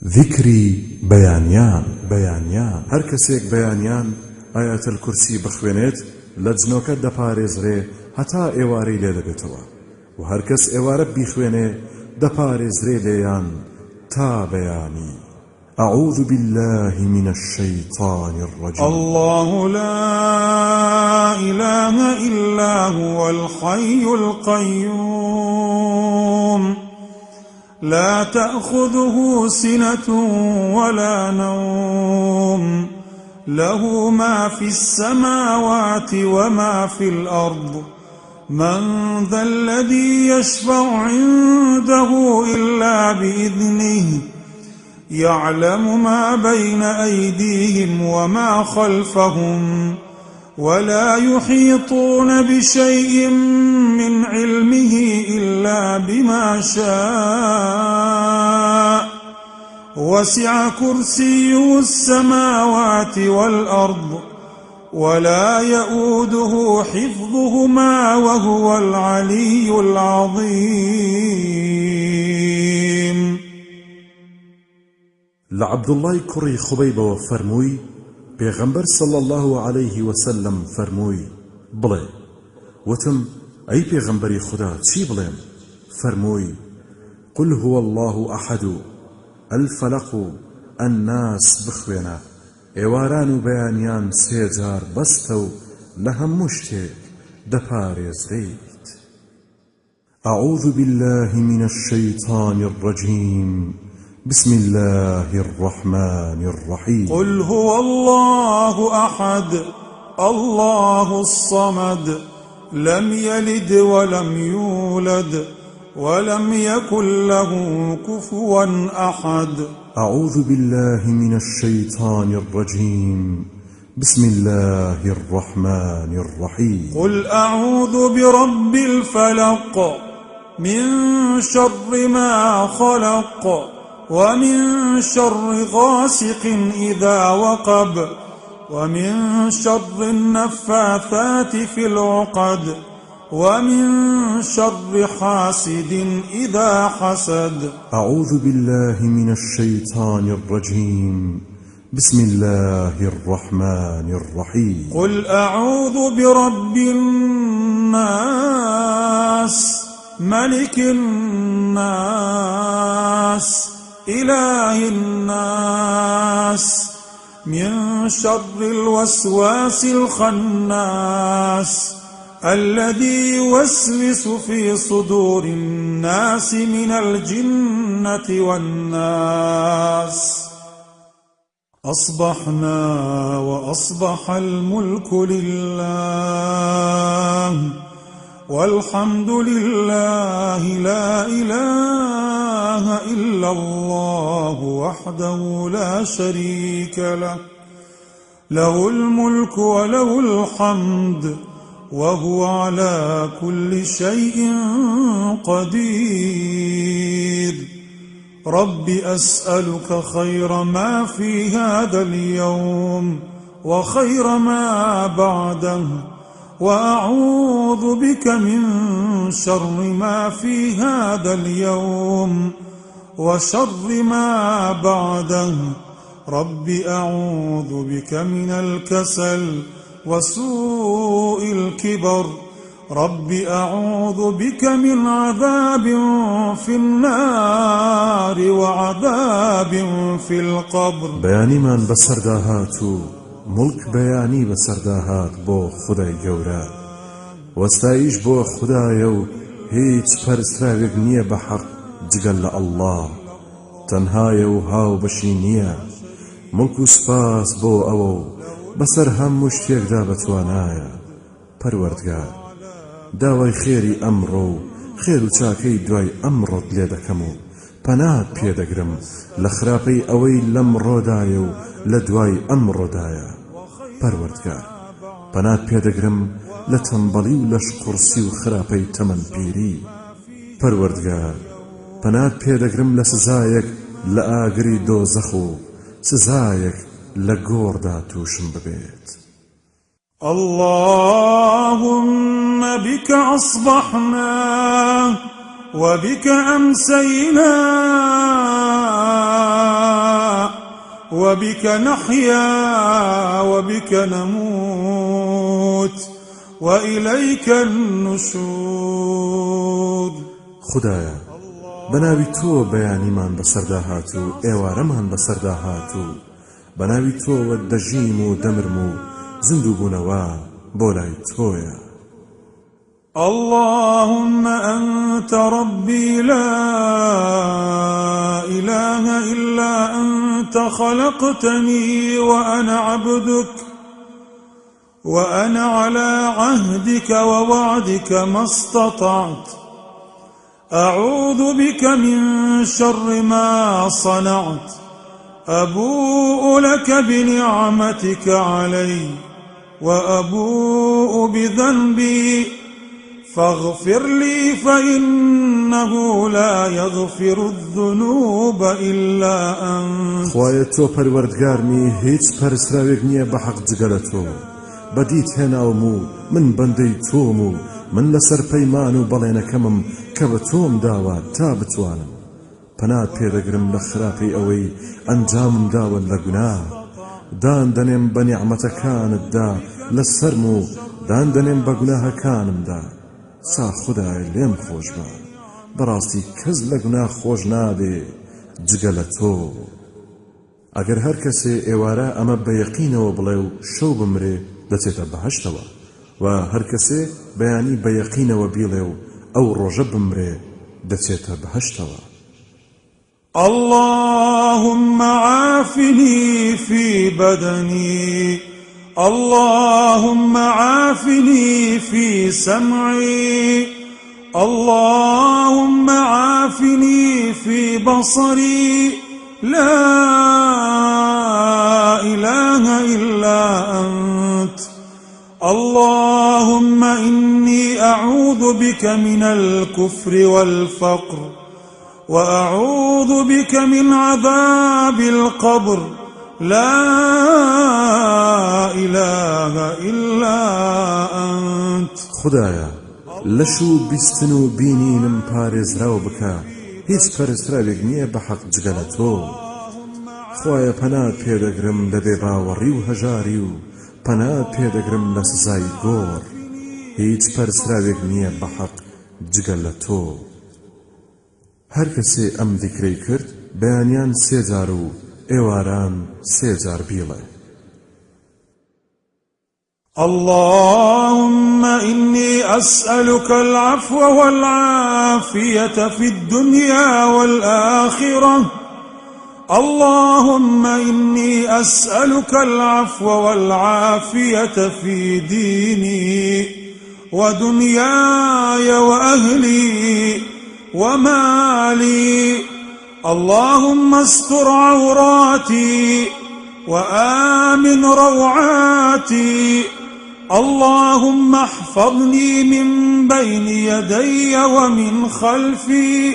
زیکری بەیانیان بەیانیان. هەر کەسێک بەیانیان آیة الکرسی بخوێنێت لە جنۆکە دەپارێزرێ هەتا ئێوارەی لێ دەبێتەوە وە هەر کەس ئێوارە بیخوێنێ دەپارێزرێ لێیان تا بەیانی. اعوذ باللە من الشیطان الرجیم. اللە لا اله الا هو الحی القیوم. لا تأخذه سنة ولا نوم له ما في السماوات وما في الأرض من ذا الذي يشفع عنده إلا بإذنه يعلم ما بين أيديهم وما خلفهم ولا يحيطون بشيء من علمه إلا بما شاء وسع كرسيه السماوات والأرض ولا يؤوده حفظهما وهو العلي العظيم. لە عەبدوڵڵای کوڕی خوبەیبەوە فەرمووی، پێغەمبەر صلی اللە علیه وسلم فەرمووی، بڵێ، وتم، ئەی پێغەمبەری خودا چی بڵێم؟ فەرمووی، قل هو اللە احد و الفلق و الناس بخوێنە، ئێواران و بەیانیان سێ جار بەستە و لە هەموو شتێک دەپارێزرێیت. اعوذ باللە من الشیطان الرجیم بسم اللە الرحمن الرحیم. قل هو اللە احد اللە الصمد لم یلد ولم یولد ولم یکن له کفوا احد. اعوذ باللە من الشیطان الرجیم بسم اللە الرحمن الرحیم. قل اعوذ برب الفلق من شر ما خلق ومن شر غاسق اذا وقب ومن شر النفاثات في العقد ومن شر حاسد اذا حسد. اعوذ باللە من الشیطان الرجیم بسم اللە الرحمن الرحیم. قل اعوذ برب الناس ملک الناس اله الناس من شر الوسواس الخناس الذي يوسوس في صدور الناس من الجنة والناس. أصبحنا وأصبح الملك لله والحمد لله لا إله إلا الله وحده لا شريك له له الملك وله الحمد وهو على كل شيء قدير. رب أسألك خير ما في هذا اليوم وخير ما بعده وأعوذ بك من شر ما في هذا اليوم وشر ما بعده رب أعوذ بك من الكسل وسوء الكبر رب أعوذ بك من عذاب في النار وعذاب في القبر. بەیانیمان بەسەردا هات و موڵک بەیانی بەسەردا هات بۆ خودای گەورە وە ستایش بۆ خودایە و هیچ پەرستراوێک نییە بە حەق جگە لە اللە تەنهایە و هاوبەشی نییە موڵک و سوپاس بۆ ئەوە و بەسەر هەموو شتێکدا بەتوانایە پەروەردگار داوای خێری ئەمڕۆ و خێر و چاکەی دوای ئەمڕۆت لێ دەکەم و پەنات پێ دەگرم لە خراپەی ئەوەی لەمڕۆدایە و لە دوای ئەمڕۆدایە پەروەردگار پەنات پێ دەگرم لە تەمبەڵی و لەش قوڕسی و خراپەی تەمەن پیری پەروەردگار پەنات پێ دەگرم لە سزایەک لە ئاگری دۆزەخ و سزایەک لە گۆڕدا تووشم ببێت. اللهم بك أصبحنا وبك أمسينا. وبك نحيا وبك نموت وإليك النشور. خودایە بەناوی تۆ بەیانیمان بەسەردا هات و ئێوارەمان بەسەردا هات و بەناوی تۆوە دەژیم و دەمرم و زیندووبوونەوە بۆ لای تۆیە. اللهم أنت ربي لا إله إلا أنت خلقتني وأنا عبدك وأنا على عهدك ووعدك ما استطعت أعوذ بك من شر ما صنعت أبوء لك بنعمتك علي وأبوء بذنبي فاغفر لي فإنه لا يغفر الذنوب إلا أنت. خوایە تۆ پەروەردگارمی، هیچ پەرستراوێک نییە بە حەق جگە لە تۆ. بەدیت هێناوم و من بەندەی تۆم و من لەسەر پەیمان و بەڵێنەکەمم کە بە تۆم داوە تا بتوانم. پەنات پێدەگرم لە خراپەی ئەوەی ئەنجامم داوە لە گوناه. دان دەنێم بە نیعمەتەکانتدا لەسەرم و دان دەنێم بە گوناهەکانمدا. سا خودایە لێم خۆش بە، بەڕاستی کەس لە گوناه خۆش نابێ جگە لە تۆ. ئەگەر هەر کەسێ ئێوارە ئەمە بە یەقینەوە بڵێ و شەو بمرێ دەچێتە بەهەشتەوە، وە هەر کەسێ بەیانی بە یەقینەوە بیڵێ و ئەو ڕۆژە بمرێ دەچێتە بەهەشتەوە. اللهم عافني في بدني اللهم عافني في سمعي اللهم عافني في بصري لا إله إلا أنت اللهم إني أعوذ بك من الكفر والفقر وأعوذ بك من عذاب القبر لا إله إلا أنت. خودایە لەش و بیستن و بینینم پارێزراو بکە، هیچ پەرستراوێک نییە بە حەق جگە لە تۆ. خوایە پەنات پێدەگرم لە بێباوەڕی و هەژاری و پەنات پێدەگرم لە سزای گۆڕ. هیچ پەرستراوێک نییە بە حەق جگە لە تۆ. هەر کەسێ ئەم ذیکرەی کرد بەیانیان سێ جار و ئێواران سێ جار بیڵێ. اللهم إني أسألك العفو والعافية في الدنيا والآخرة اللهم إني أسألك العفو والعافية في ديني ودنياي وأهلي ومالي اللهم استر عوراتي وآمن روعاتي اللهم احفظني من بين يدي ومن خلفي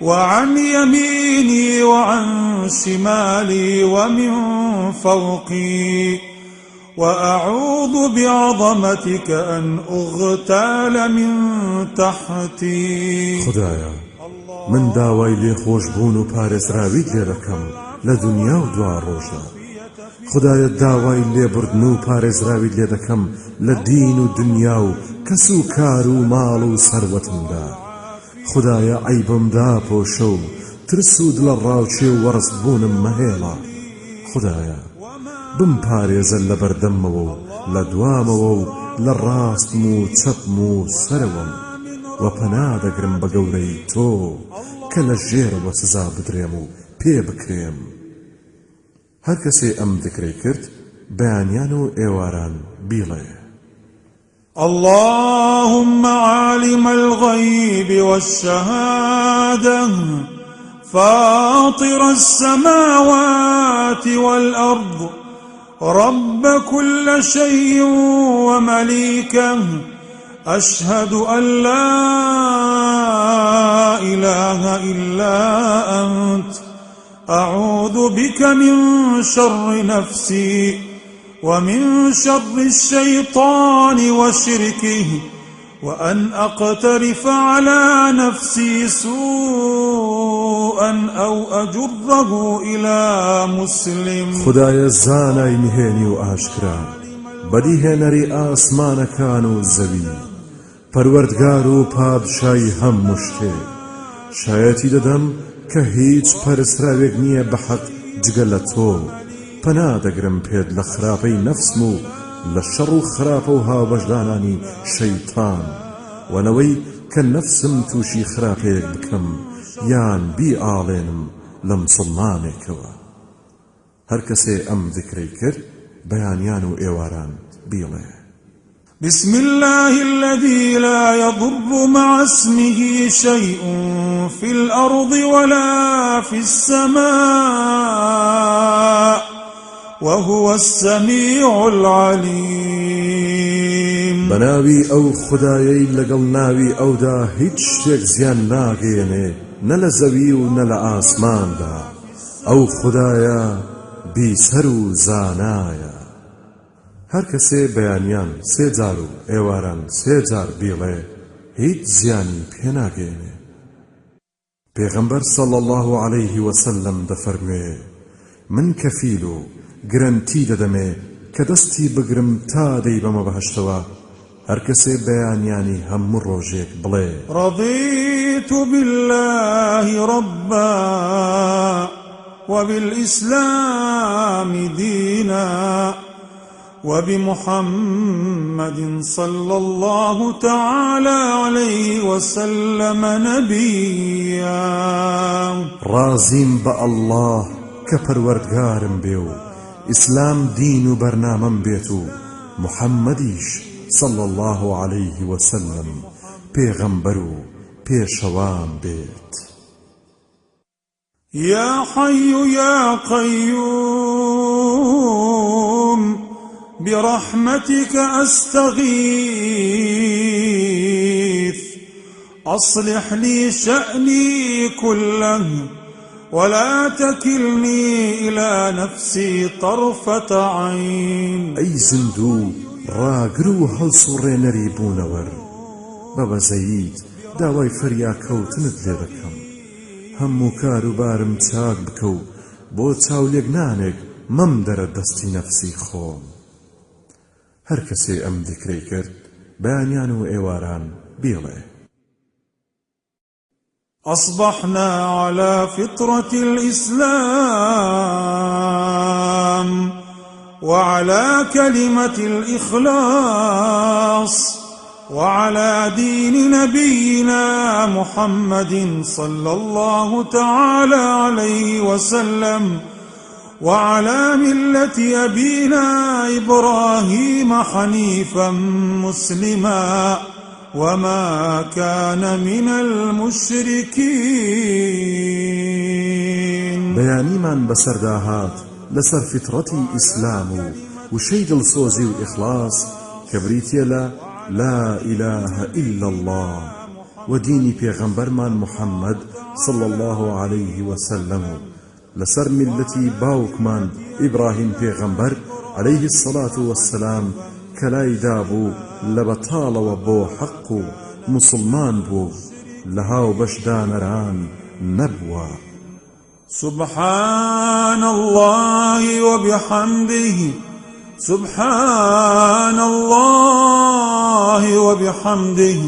وعن يميني وعن شمالي ومن فوقي وأعوذ بعظمتك أن أغتال من تحتي. خودایە من داوای لێخۆشبوون و پارێزراویت لێ دەکەم لە دنیا و دوا ڕۆژدا. خودایە داوای لێبوردن و پارێزراویت لێ دەکەم لە دین و دنیا و کەس و کار و ماڵ و سەروەتمدا. خودایە عەیبم داپۆشە و ترس و دڵەڕاوکێ و وەڕسبوونم مەهێڵە. خودایە بمپارێزە لە بەردەممەوە و لە دوامەوە و لە ڕاستم و چەپم و سەرەوەم، و پەنا دەگرم بە گەورەی تۆ کە لە ژێرەوە سزا بدرێم و پێ بکرێم. هەر کەسێ ئەم ذیکرەی کرد بەیانیان و ئێواران بیڵێ. اللهم عالم الغیب والشهادة فاطر السماوات والأرض رب كل شيء ومليكه أشهد أن لا إله إلا أنت أعوذ بك من شر نفسي ومن شر الشيطان وشركه وأن أقترف على نفسي سوءا سوءا أو أجره إلى مسلم. خودایە زانای نهێنی و ئاشکرا، بەدیهێنەری ئاسمانەکان و زەوی، پەروەردگار و پادشای هەموو شتێک، شایەتی دەدەم کە هیچ پەرستراوێک نییە بە حەق جگە لە تۆ، پەنا دەگرم پێت لە خراپەی نەفسم و لە شەڕ و خراپە و هاوبەشدانانی شەیتان، وە لەوەی کە نەفسم تووشی خراپەیەک بکەم یان بیئاڵێنم لە مسوڵمانێکەوە. هەر کەسێ ئەم زیکرەی کرد بەیانیان و ئێواران بیڵێ. بسم اللە الذی لا یضر مع اسمه شیء فی الارض ولا فی السماء وهو السمیع العلیم. بە ناوی ئەو خودایەی لەگەڵ ناوی ئەودا هیچ شتێک زیان ناگەیەنێ نە لە زەوی و نە لە ئاسماندا، ئەو خودایە بیسەر و زانایە. هەر کەسێ بەیانیان سێ جار و ئێواران سێ جار بیڵێ هیچ زیانی پێ ناگەیەنێ. پێغەمبەر صلی اللە علیه وسلم دەفەرموێ، من کەفیل و گرەنتی دەدەمێ کە دەستی بگرم تا دەیبەمە بەهەشتەوە، هەر کەسێ بەیانیانی هەموو ڕۆژێک بڵێ. رضیت باللە ربا وبالاسلام دینا وبمحمد صلی اللە تعالی علیه وسلم نبیا. ڕازیم بە اللە کە پەروەردگارم بێ و ئیسلام دین و بەرنامەم بێت و محمدیش صلی اللە علیه وسلم پێغەمبەر و پێشەوام بێت. یا حی یا قیوم برحمتک استغیث اصلح لی شأنی کله ولا تکلنی الی نفسی طرفة عین. ئەی زیندوو ڕاگر و هەڵسوڕێنەری بوونەوەر، بە بەزەییت داوای فریاکەوتنت لێ دەکەم. هەموو کار و بارم چاک بکە و بۆ چاولێکنانێک مەمدەرە دەستی نەفسی خۆم. هەر کەسێ ئەم زیکرەی کرد بەیانیان و ئێواران بیڵێ. اصبحنا علی فطرة الاسلام وعلی کلمة الاخلاص وعلى دين نبينا محمد صلى الله تعالى عليه وسلم وعلى ملة أبينا إبراهيم حنيفا مسلما وما كان من المشركين. بەیانیمان بەسەردا هات لەسەر فیتڕەتی ئیسلام و وشەی دڵسۆزی و ئیخڵاس کە بریتیە لە، لا الە الا اللە، و دینی پێغەمبەرمان محمد صلی اللە علیه وسلم و لەسەر میللەتی باوکمان ئیبراهیم پێغەمبەر علیه الصلوە والسلام کە لای دابوو لە بەتاڵەوە بۆ حەق و موسڵمان بوو و لە هاوبەش دانەران نەبووە. سبحان اللە وبحمده سبحان اللە وبحمده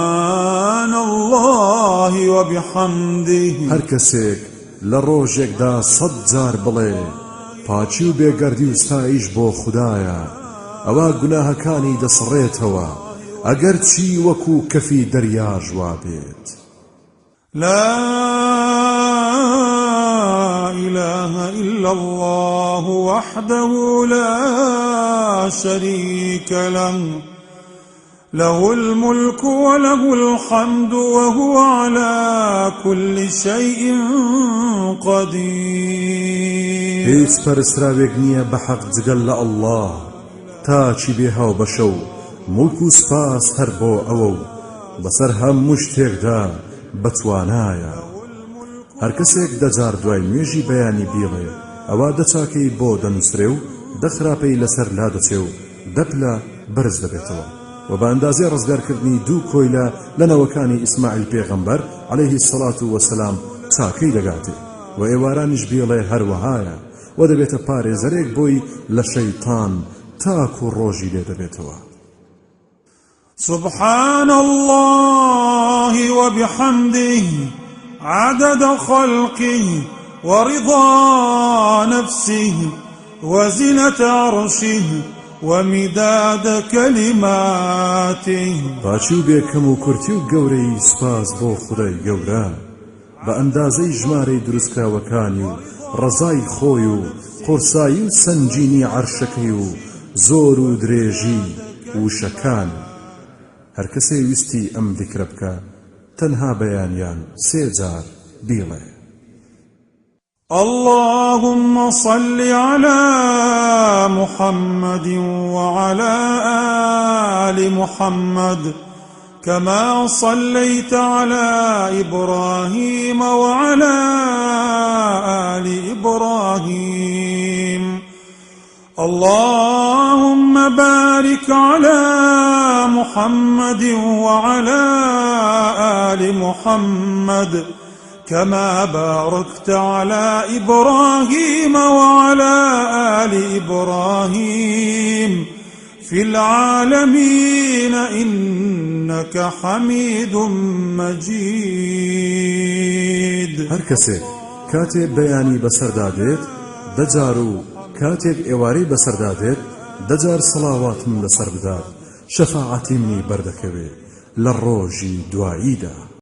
سبحان اللە وبحمده. هەر کەسێک لە ڕۆژێکدا سەت جار بڵێ، پاکی و بێگەردی و ستایش بۆ خودایە، ئەوا گوناهەکانی دەسڕێتەوە، ئەگەرچی وەکو کەفی دەریاش وابێت. لا اله الا الله وحده لا شريك له له الملك وله الحمد وهو على كل شيء قدير. هیچ پەرستراوێک نییە بە حەق جگە لە اللە، تاکی بێ هاوبەشە و موڵک و سوپاس هەر بۆ ئەوە و بەسەر هەموو شتێکدا بەتوانایە. هەر کەسێک دە جار دوای نوێژی بەیانی بیڵێ ئەوا دە چاکەی بۆ دەنووسرێ و دە خراپەی لەسەر لادەچێ و دە پلە بەرز دەبێتەوە. وە بە ئەندازەی ڕزگارکردنی دوو کۆیلە لە نەوەکانی ئیسماعیل پێغەمبەر علیه الصلوة والسلام چاکەی دەگاتێ، وە ئێوارانیش بیڵێ هەروەهایە، وە دەبێتە پارێزەرێک بۆی لە شەیتان تاکو ڕۆژی لێ دەبێتەوە. سبحان اللە وبحمده عدد خلقه ورضا نفسه وزنة عرشه ومداد کلماته. پاکی و بێ کەم و کورتی و گەورەیی سوپاس بۆ خودای گەورە بە ئەندازەی ژمارەی دروستکراوەکانی و ڕەزای خۆی و قورسایی و سەنگینی عەرشەکەی و زۆر و درێژی وشەکانی. هەرکەسێ ویستی ئەم ذیکرە بکا تەنها بەیانیان سێ جار بیڵێ. اللهم صل علی محمد وعلی آل محمد كما صليت على إبراهيم وعلى آل إبراهيم اللهم بارك على محمد وعلى آل محمد كما باركت على إبراهيم وعلى آل إبراهيم في العالمين إنك حمید مجید. هەر کەسێک کاتێ بەیانی بەسەردا دێت دە جار و کاتێک ئێوارەی بەسەردا دێت دە جار سڵاواتم لەسەر بدات شەفاعەتی منی بەردەکەوێ لە ڕۆژی دواییدا.